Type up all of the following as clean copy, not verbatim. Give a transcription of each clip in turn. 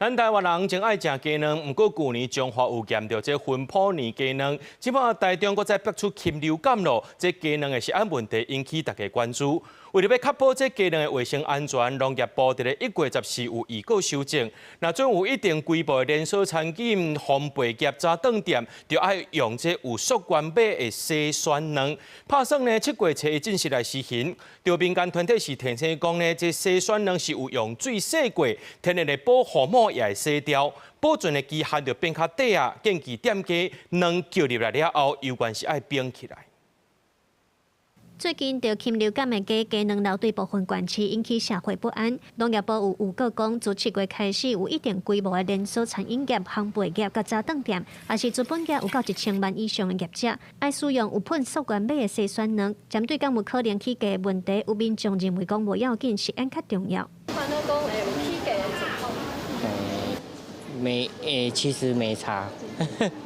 咱台灣人真愛食雞卵，毋過舊年彰化有驗著這薰普尼雞卵，這擺台中閣再爆出禽流感咯，這雞卵的食安問題引起大家關注。為著欲確保這雞卵的衛生安全，農業部佇咧1月14有預告修正，若準有一定規模的連鎖餐飲、烘焙業、早頓店，就愛用這有溯源碼的篩選卵。拍算呢，7月初一正式來實行。著民間團體是提醒講呢，這篩選卵是有用水洗過，天然的保護膜也會洗掉，保存的期限就變較短啊。建議店家卵叫入來了後，猶原是愛冰起來。最近，著禽流感的假雞卵流對部分縣市引起社會不安。農業部有預告講，自7月開始，有一定規模的連鎖餐飲業、烘焙業佮早頓店，抑是資本額有夠1000萬以上的業者，愛使用有噴溯源碼的篩選卵。針對敢有可能起價的問題，有民眾認為講無要緊，食安較重要。煩惱講會有起價的狀況。沒，其實沒差，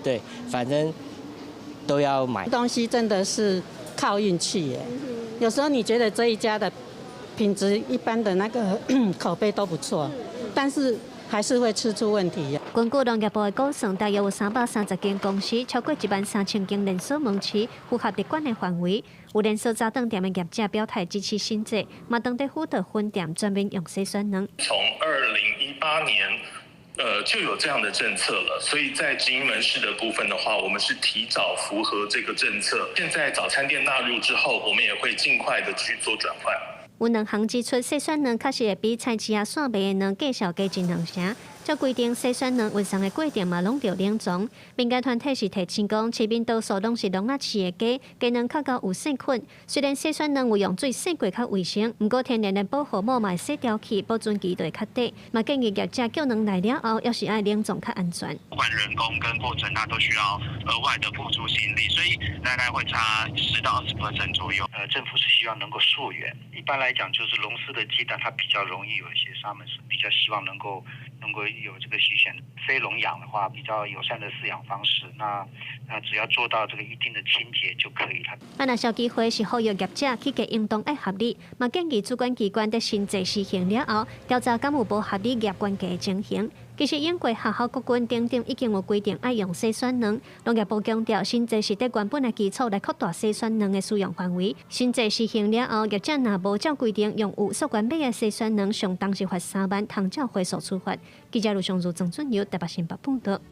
對，反正都要買。東西真的是靠運氣耶，有時候你覺得這一家的品質一般的那個口碑都不錯，但是還是會吃出問題。根據農業部的估算，大約有330間公司，超過1萬3千間連鎖門市，符合列管的範圍。有連鎖早頓店的業者表態支持新制，嘛當地輔導分店全面用篩選卵。從2018年，就有這樣的政策了，所以在直營門市的部分的話，我們是提早符合這個政策。現在早餐店納入之後，我們也會盡快的去做轉換。有兩行指出，篩選卵確實會比菜市仔散賣的卵價數加一兩成。照規定，篩選卵運送的過程嘛，攏著冷藏。民間團體是提醒講，市面多數攏是籠仔飼的雞，雞卵較厚有細菌。雖然篩選卵有用水洗過較衛生，毋過天然的保護膜嘛會洗掉去，保存期就會較短。嘛建議業者叫卵來了後，猶是愛冷藏較安全。不管人工跟過程，它都需要額外的付出心力，所以大概會差10到20% 左右。政府是希望能夠溯源。一般來講，就是籠飼的雞蛋，它比較容易有一些沙門氏，比較希望能夠有這個篩選。非籠養的話，比較友善的飼養方式，那只要做到這個一定的清潔就可以了。啊，若消基會是呼籲業者起價應當愛合理，嘛建議主管機關佇新制實行了後，調查敢有無合理業關價的情形。其實英國學校國軍等等已經有規定愛用篩選卵，農業部強調新制是佇原本的基礎來擴大篩選卵的使用範圍。新制實行了後，業者若無照規定用有溯源碼的篩選卵，上重是罰3萬，通照回溯處罰。記者盧尚如、曾俊友台北新北報道。